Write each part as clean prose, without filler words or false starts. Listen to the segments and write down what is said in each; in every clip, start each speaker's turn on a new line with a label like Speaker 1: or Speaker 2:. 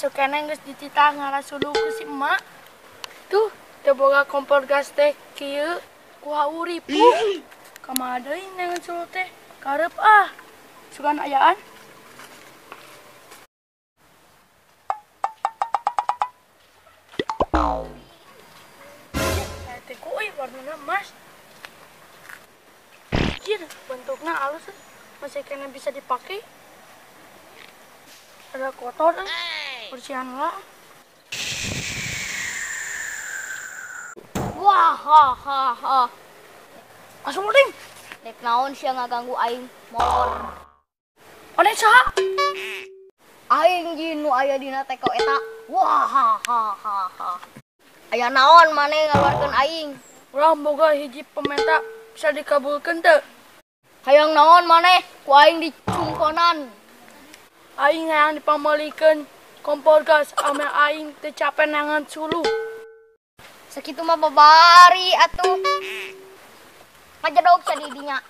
Speaker 1: Masuk keneh geus dititah ngarasuluh ku si emak. Tuh, teu boga kompor gas teh kieu ku hauripuh. Kumaha deui neangan suluh teh? Karep ah. Sugan ayaan. Teh ku euy warnana emas. Anjir, bentukna alus masih kena bisa dipakai. Ada kotor, bersihan lah.
Speaker 2: Wah, ha ha ha.
Speaker 1: Asup ding.
Speaker 2: Dek naon sia ngaganggu aing molor.
Speaker 1: Aneh saha?
Speaker 2: Aing jin nu aya dina teko eta. Wah, ha ha ha ha. Aya naon maneh ngaluarkeun aing?
Speaker 1: Urang boga hiji pamenta bisa dikabulkeun teu?
Speaker 2: Hayang naon maneh ku aing dicungkonan.
Speaker 1: Aing hayang dipamelikeun kompor gas ame aing teu capek neangan suluh.
Speaker 2: Sakitu mah babari atuh. Ngajedog sia di dinya.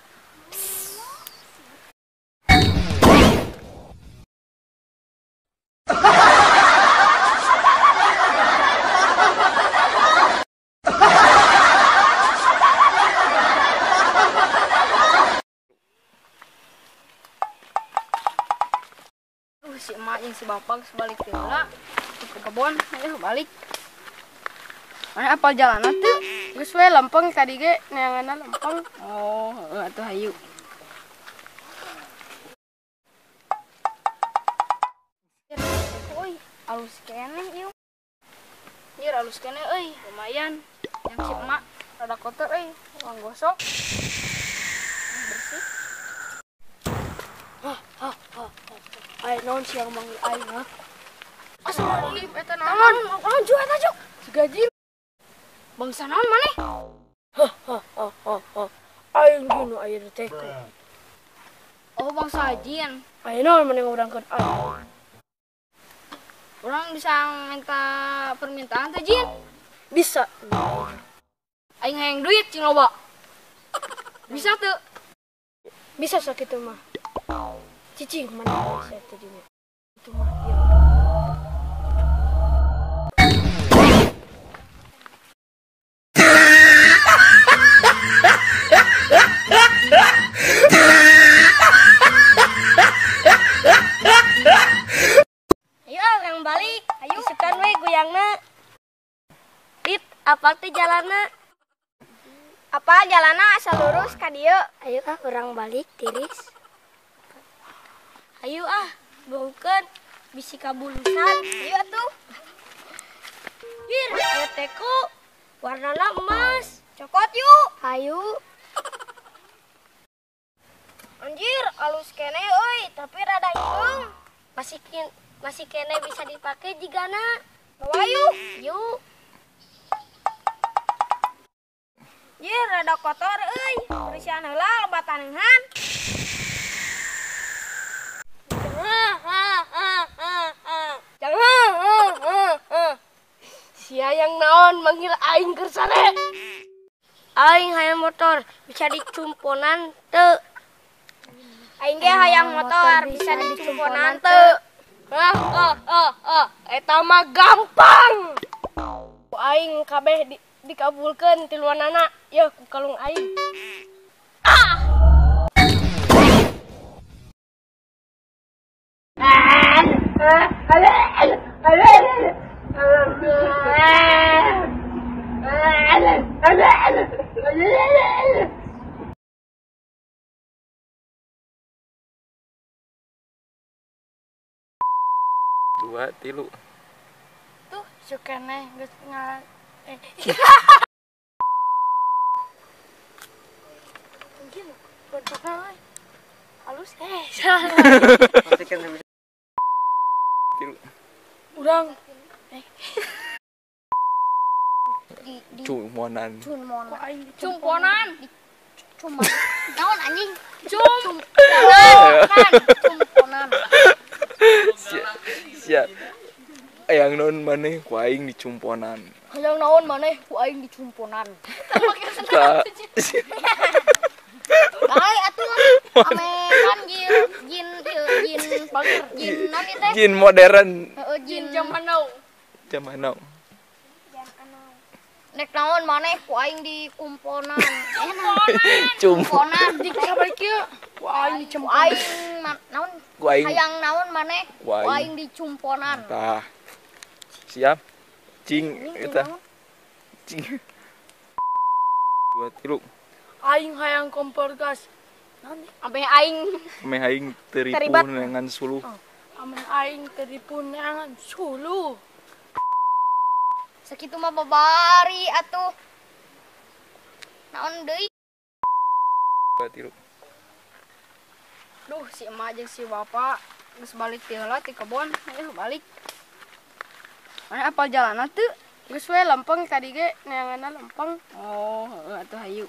Speaker 3: Si emak yang si bapak sebalik heula ke kebon, ayo balik. Mana apal jalanna teu?
Speaker 1: Geus we lempeng tadi ge neanganna lempeng.
Speaker 3: Oh, heuh atuh hayu.
Speaker 2: Euy, alus keneh ieu.
Speaker 3: Ieu alus keneh euy, lumayan. Yang si emak rada kotor euy, urang gosok. Bersih.
Speaker 1: Hah, hah, hah. Aing naon siang manggil aing ha? Astagfirullahaladzim, eta naon? Naon ju eta ju? Siga jin.
Speaker 3: Bangsa naon maneh?
Speaker 1: Hah hah hah hah hah. Aing jin nu aya di teko.
Speaker 3: Oh, bangsa jin.
Speaker 1: Aing naon maneh ngurangkeun aing?
Speaker 3: Urang bisa minta permintaan teh jin?
Speaker 1: Bisa.
Speaker 3: Aing hayang duit cing loba. Bisa teu?
Speaker 1: Bisa sakitu mah. Cicing mana saya tadinya itu mah ya.
Speaker 2: Ayo orang balik, ayo isukan we goyangna. Dit, apa teh jalanna? Apa jalanna asal lurus ka dieu?
Speaker 4: Ayo ah orang balik tiris. Ayo ah, bongkeun bisi kabulusan.
Speaker 2: Ayo atuh.
Speaker 4: Jir, aya teko warnana emas.
Speaker 2: Cokot yuk.
Speaker 4: Ayo.
Speaker 2: Anjir, alus keneh euy, tapi rada hideung.
Speaker 4: Masih keneh bisa dipake jigana.
Speaker 2: Bawa yuk.
Speaker 4: Yuk.
Speaker 2: Jir, rada kotor euy. Bersihan heula loba taneuhan.
Speaker 1: Sia yang naon manggil aing keur sare.
Speaker 4: Aing hayang motor bisa dicumponan teu.
Speaker 2: Aing ge hayang motor bisa dicumponan teu.
Speaker 1: Ah ah ah ah, eta mah gampang. Ku aing kabeh dikabulkeun tiluanana yeuh ku kalung aing. Ah.
Speaker 5: Dua tilu.
Speaker 1: Tuh sukane geus ngalah. Mungkin bentukna euy. Halus Urang
Speaker 5: Cumponan.
Speaker 3: Cumponan.
Speaker 2: Cuma naon anjing?
Speaker 3: Cumponan.
Speaker 2: Cumponan.
Speaker 5: Sia. Hayang naon maneh ku aing dicumponan.
Speaker 2: Hayang naon maneh ku aing dicumponan. Bae atuh amekan jin ieu. Jin bager, jin naon ieu teh?
Speaker 5: Jin modern.
Speaker 2: Heeh, jin zaman now.
Speaker 5: Zaman now.
Speaker 2: Nek naon maneh ku aing di kumponan.
Speaker 5: Cumponan
Speaker 1: di kabar kieu. Ku aing di
Speaker 2: cumponan. Aing naon?
Speaker 5: Ku aing
Speaker 2: hayang naon maneh? Ku aing di cumponan.
Speaker 5: Tah. Siap. Cing eta. Cing. 2 3.
Speaker 1: Aing hayang kompor gas.
Speaker 3: Ameh aing.
Speaker 5: Ameh aing teripu neangan suluh.
Speaker 1: Ameh aing teripu neangan suluh.
Speaker 2: Sakitu mah babari atuh. Naon deui?
Speaker 5: 2 3.
Speaker 3: Duh, si emak jeung si bapak geus balik ti heula ti kebon. Ayo balik. Mana apal jalanna teu?
Speaker 1: Geus we lempeng tadi ge neanganna lempeng.
Speaker 3: Oh, heueuh atuh hayu.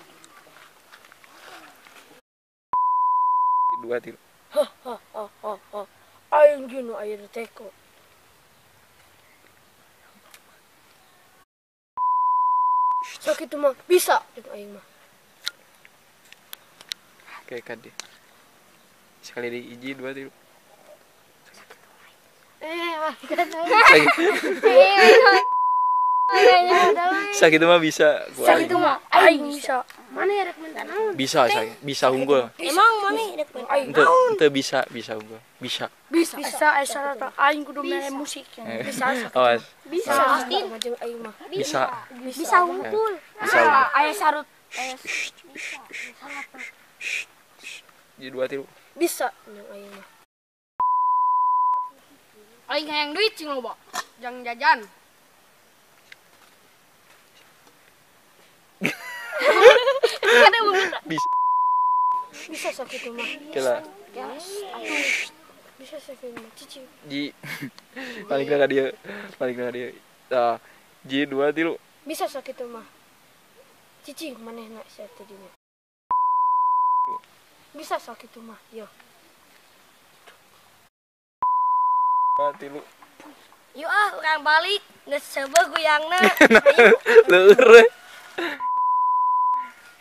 Speaker 5: 2 3.
Speaker 1: Ha ha ha ha ha. Aing jeung nu aya di teko. Sakitu mah bisa jeung aing mah.
Speaker 5: Oke, kade. Sekali di hiji 2 3. Sakitu mah bisa.
Speaker 1: Sakitu mah aing bisa. Mana rek minta naon?
Speaker 5: Bisa saya, bisa unggul.
Speaker 4: Emang mana rek minta naon?
Speaker 5: Teu bisa, bisa unggul. Bisa.
Speaker 1: Bisa. Bisa aya syarat aing kudu mere musik. Bisa.
Speaker 5: Awas.
Speaker 1: Bisa.
Speaker 4: Pasti
Speaker 1: jeung aing mah.
Speaker 5: Bisa.
Speaker 4: Bisa unggul.
Speaker 5: Bisa.
Speaker 1: Aya sarut.
Speaker 5: Hiji 2 3.
Speaker 1: Bisa jeung aing mah.
Speaker 3: Aing hayang duit cing loba. Jang jajan.
Speaker 5: Bisa.
Speaker 1: Bisa sakitu mah.
Speaker 5: Kela.
Speaker 1: Bisa sakitu mah cici.
Speaker 5: Ji. Balik ka dieu. Balik ka dieu. Tah. Ji 2 3.
Speaker 1: Bisa sakitu mah. Cici manehna sia teh dinya. Bisa sakitu mah, yo.
Speaker 5: 2 3.
Speaker 4: Yuk ah, urang balik geus seubeuh guyangna.
Speaker 5: Leueur.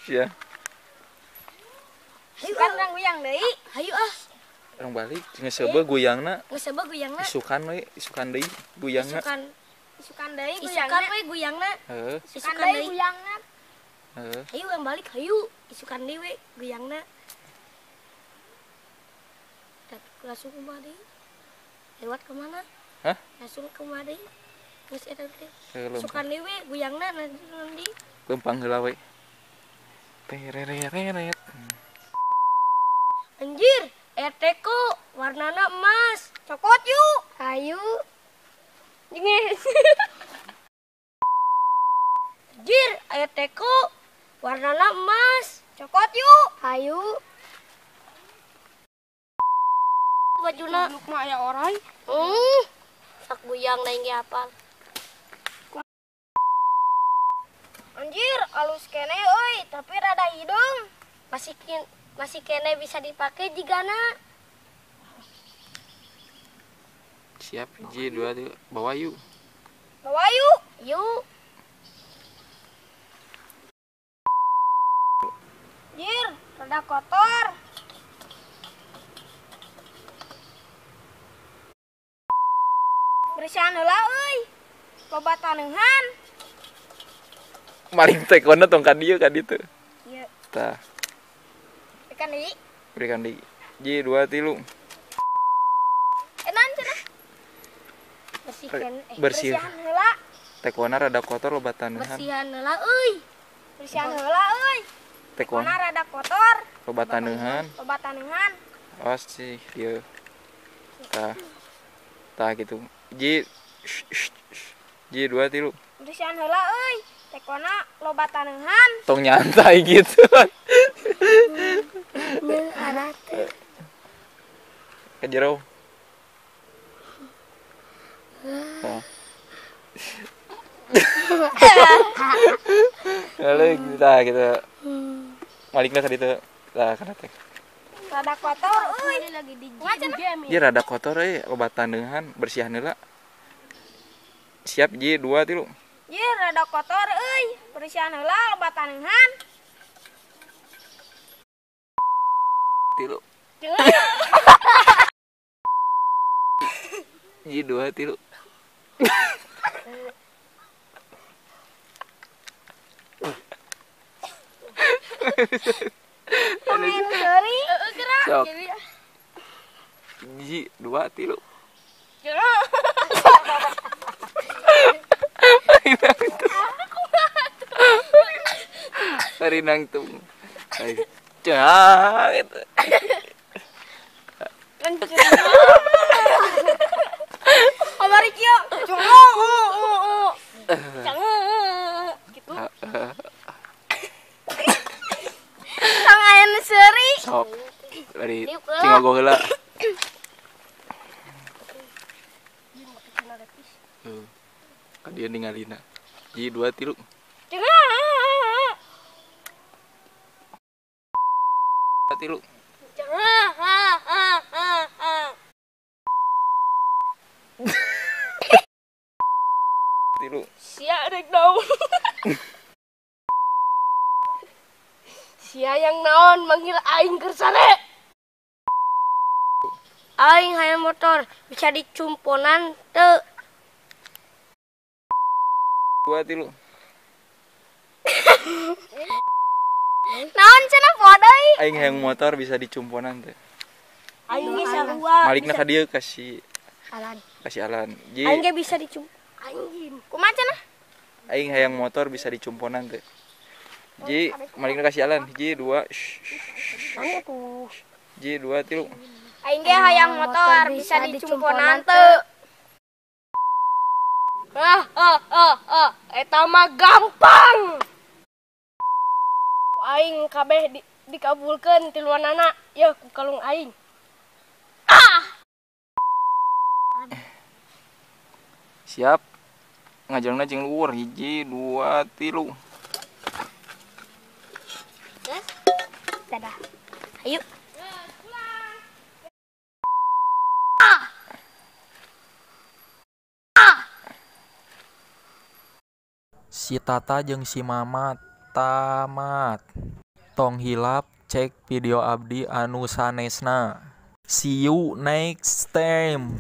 Speaker 5: Sia.
Speaker 4: Hayu kan urang guyang deui. Hayu ah.
Speaker 5: Urang balik geus seubeuh guyangna.
Speaker 4: Geus seubeuh guyangna.
Speaker 5: Isukan we, isukan deui guyangna.
Speaker 4: Isukan isukan deui guyangna. Isukan we guyangna.
Speaker 5: Heeh.
Speaker 4: Isukan deui guyangna.
Speaker 5: Heeh.
Speaker 4: Hayu urang balik hayu, isukan deui we guyangna. Langsung kumaha deui? Lewat kemana?
Speaker 5: Hah?
Speaker 4: Langsung kumaha deui? Geus eta teh. Isukan deui we guyangna nanti.
Speaker 5: Lempang heula we. Terereret.
Speaker 4: Anjir, teko warnana emas. Cokot yuk. Hayu. Anjir, aya teko warnana emas. Cokot yuk. Hayu. Bajuna
Speaker 1: mah aya orai.
Speaker 4: Sak guyang lain ge apal. Anjir, alus kene euy, tapi rada hidung. Masih kene bisa dipake jigana.
Speaker 5: Siap, hiji 2 3, bawa yuk.
Speaker 2: Bawa yuk.
Speaker 4: Yuk.
Speaker 2: Anjir, rada kotor. Bersihan heula euy. Loba taneuhan.
Speaker 5: Maling tekona tong ka dieu ka ditu.
Speaker 2: Ieu.
Speaker 5: Tah.
Speaker 2: Berikan deui.
Speaker 5: Berikan deui. Ji 2 3.
Speaker 2: Enan cenah.
Speaker 4: Bersihkan
Speaker 5: bersihan
Speaker 2: heula.
Speaker 5: Tekona rada kotor loba taneuhan.
Speaker 4: Bersihan heula euy.
Speaker 2: Bersihan heula euy.
Speaker 5: Tekona
Speaker 2: rada kotor
Speaker 5: loba taneuhan.
Speaker 2: Loba taneuhan.
Speaker 5: Awas sih ieu. Tah. Tah gitu. Ji Ji 2 3.
Speaker 2: Bersihan heula euy. Tekona loba taneuhan.
Speaker 5: Tong nyantai gitu.
Speaker 4: Neu arah teh.
Speaker 5: Ka jero. Tah. Lalu tah gitu. Malikna ka ditu. Tah kana teh.
Speaker 2: Rada kotor euy.
Speaker 4: Lagi di
Speaker 5: Ieu rada kotor euy, loba taneuhan, bersihan heula. Siap ji 2 3.
Speaker 2: Ieu rada kotor euy, bersihan heula loba taneuhan.
Speaker 5: 3. Hiji 2 3.
Speaker 2: Main seuri.
Speaker 1: Heeh gerak.
Speaker 5: Sok. 1 2 3. Hari nangtung. Cah gitu.
Speaker 2: Kamari kieu. Gitu. Tong aya nu seuri.
Speaker 5: Sok. Dari cingogo heula. Ka dieu ningalina. 1 2 3. Tilu. Tilu.
Speaker 1: Sia rek naon. Sia yang naon manggil aing keur sare.
Speaker 4: Aing hayang motor bisa dicumponan teu.
Speaker 5: 2 3.
Speaker 2: Naon cenah poe deui?
Speaker 5: Aing hayang motor bisa dicumponan teh.
Speaker 4: Aing ge sarua.
Speaker 5: Malikna ka dieu kasih
Speaker 4: Alan.
Speaker 5: Kasih Alan. Ji.
Speaker 4: Aing ge bisa dicum. Anjing.
Speaker 2: Kumaha cenah?
Speaker 5: Aing hayang motor bisa dicumponan teh. Ji, malikna kasih Alan. 1 2. 1 2 3.
Speaker 2: Aing ge hayang motor bisa dicumponan teu.
Speaker 1: Ah ah ah ah, eta mah gampang. Aing kabeh dikabulkeun tiluanana yeuh ku kalung aing. Ah!
Speaker 5: Siap. Ngajalna jeung luhur 1 2 3.
Speaker 4: Dadah. Ayo.
Speaker 5: Si Tata jeung si Mama tamat. Tong hilap cek video abdi anu sanesna. See you next time.